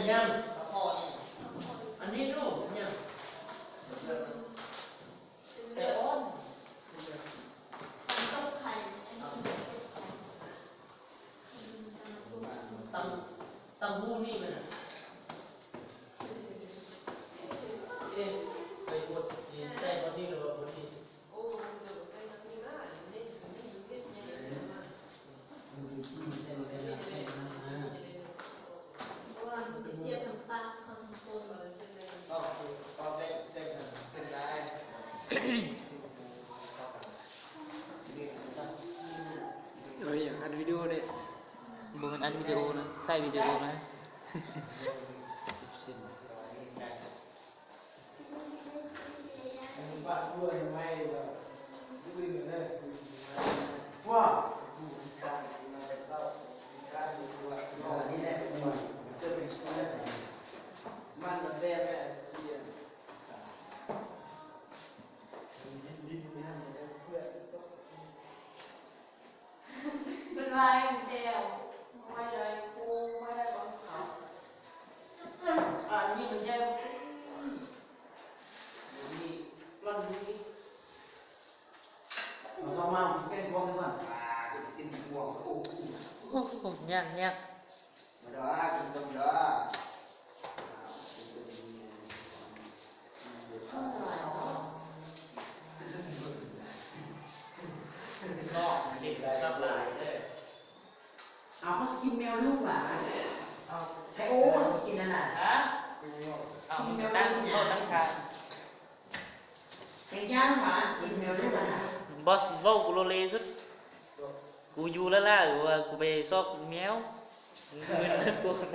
ຍັງ ອັນນີ້ລູກຫຍັງ? ເສືອໂຄງ ເສືອ ຕຳ ຕຳຫູນີ້ແມ່ນນະ ເອະ ໄປບົດນີ້ ໃສ່ບົດນີ້ ຫຼືວ່າບົດນີ້? ເອີຍ ອັດວິດີໂອເດ້. ບໍ່ແມ່ນອັດວິດີໂອນະ ຖ່າຍວິດີໂອນະ. ມັນວ່າແຕ່ວ່າໄດ້ໂກງ ວ່າໄດ້ບັງຄັບ ອັນນີ້ມັນແຍ່ ນີ້ມັນນີ້ ເອົາມາເປັນພວກນີ້ກ່ອນ ອ່າ ເປັນພວກ ໂອ້ ຍາກ ຍາກ. ນ້ອງເຫັນສັບຫຼາຍເດີ. ເອົາ ເຂົາຊິກິນແມວລູກຫວາ? ເອົາ ໃຜ ໂອ້ ຊິກິນອັນນັ້ນ? ຮະ? ເອົາ ກິນແມວລູກຫຍັງ? ເສຍງຍາວຫວາ? ກິນແມວລູກຫັ້ນນະ. ບອສເວົ້າກູໂລເລສຸດ. ກູຢູ່ລ້າໆ ວ່າກູໄປຊອກແມວ. ມຶນກວ່ານະ.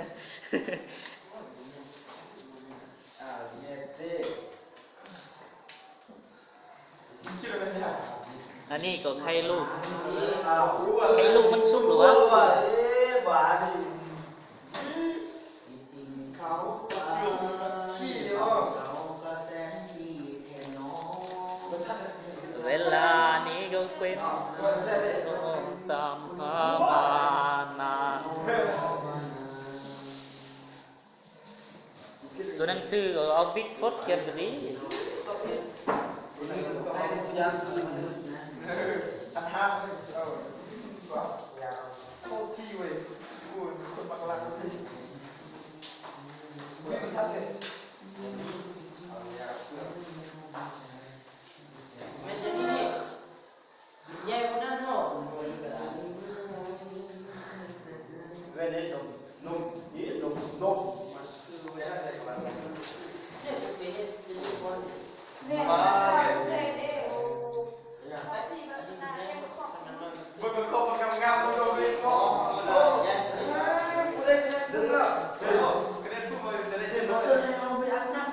ອັນນີ້ກໍໄຂ່ລູກ ໄຂ່ລູກມັນສຸກຫຼືວະ? ເວລານີ້ກໍເປັນຕາມຫາມານານ. ຕົວໜັງສືກໍເອົາບິກຟອດຂຽນກໍດີ. ແມ່ນແຕ່ນີ້ ໃຫຍ່ກວ່ານັ້ນເນາະ. ເວີຍເດ້ ນົມ ນົມ ນີ້ ນົມ ນົມ ມັນຄືເວລາໃດກໍວ່າ ເຮັດໄປເຮັດຢູ່ກ່ອນ. ແມ່ນ ເອີ ເບິ່ງມັນເຂົ້າມາງາມໆ ໂດນເວສອງ ໂອ້ ເອີ ຜູ້ໃດຈະໄດ້ເບິ່ງລະ ເອີ ກະເດັນຜູ້ໃດຈະໄດ້ເຫັນເນາະ. ເອົາໄປອາບນ້ຳ.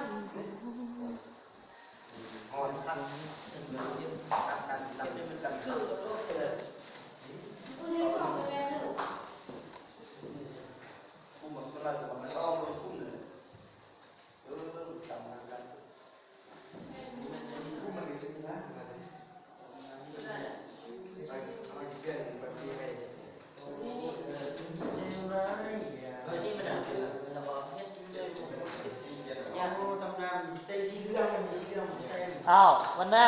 ອ້າວ ມັນນະ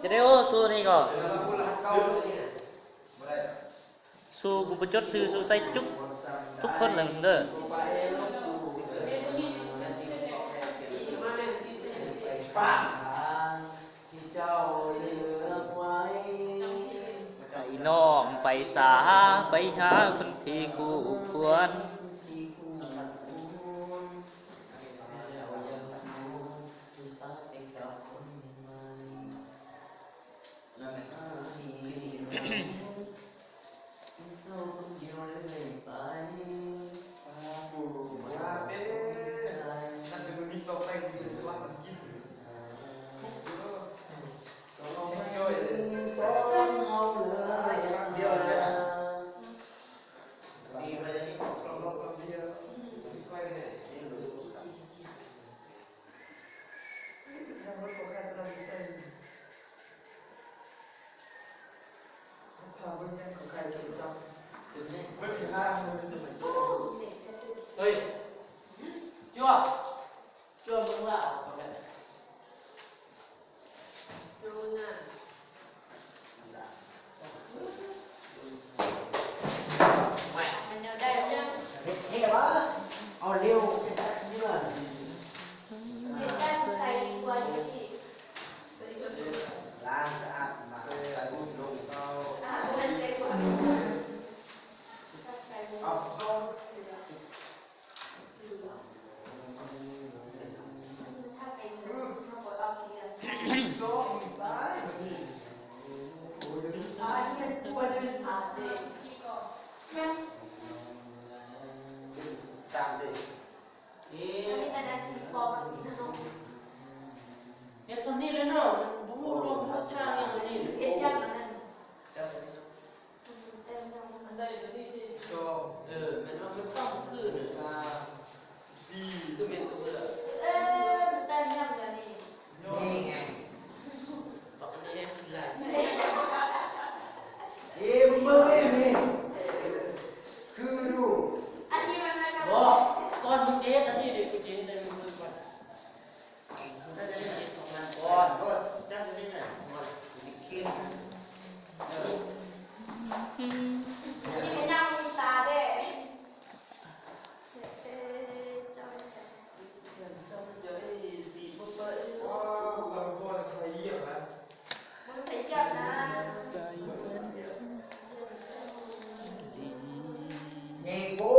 ຈະໄດ້ໂອ້ຊູນີ້ກໍ ຊູກູບໍ່ຈົດຊື່ ຊູໃສ່ຈຸກທຸກຄົນແຫຼະເດີ. ໄອ້ນ້ອງໄປສາ ໄປຫາຄົນທີ່ຄູ່ຄວນ. ດຽວເລີຍ. ເອົາ ສອງ ສອງ ອັນນີ້ມັນຕົວເດີນຜ່ານເດ້ ຕາມເດ້. ເອີ ອັນນີ້ມັນອັນທີ່ພໍມັນມີເນາະ ເຮັດສ່ຳນີ້ແຫຼະເນາະ ມັນບໍ່ຮູ້ລົມຮູ້ທາງຫຍັງອັນນີ້ ເຮັດຫຍັງອັນນັ້ນ ອັນໃດຕົວນີ້ຕິ ສອງ ເອີ ແມ່ນເນາະ ມັນຕ້ອງຄືນ ສາມ ສິບສີ່ ຄືແມ່ນຕົວເບື່ອ ເອີ ມັນແຕ້ມຫຍັງລະນີ້ ນີ້ໄງ ບັກອັນນີ້ແຮງຄືຫຼາຍ ເອີ ເບິ່ງແມ່ນີ້ ຄືຢູ່ ອັນນີ້ມັນ ບໍ່ ກ່ອນມຶງຊິເຮັດອັນນີ້ເດ້ ກູຊິເຮັດໃຫ້ມຶງເບິ່ງກ່ອນ ເຮັດຂອງມັນກ່ອນ ໂອ້ຍ ຈັກນີ້ນະ ໂອ້ຍ ເຄັງ ເອີ ອືມ ອັນນີ້ມັນຍັງມີຕາເດ້. ໃຫຍ່ໂພ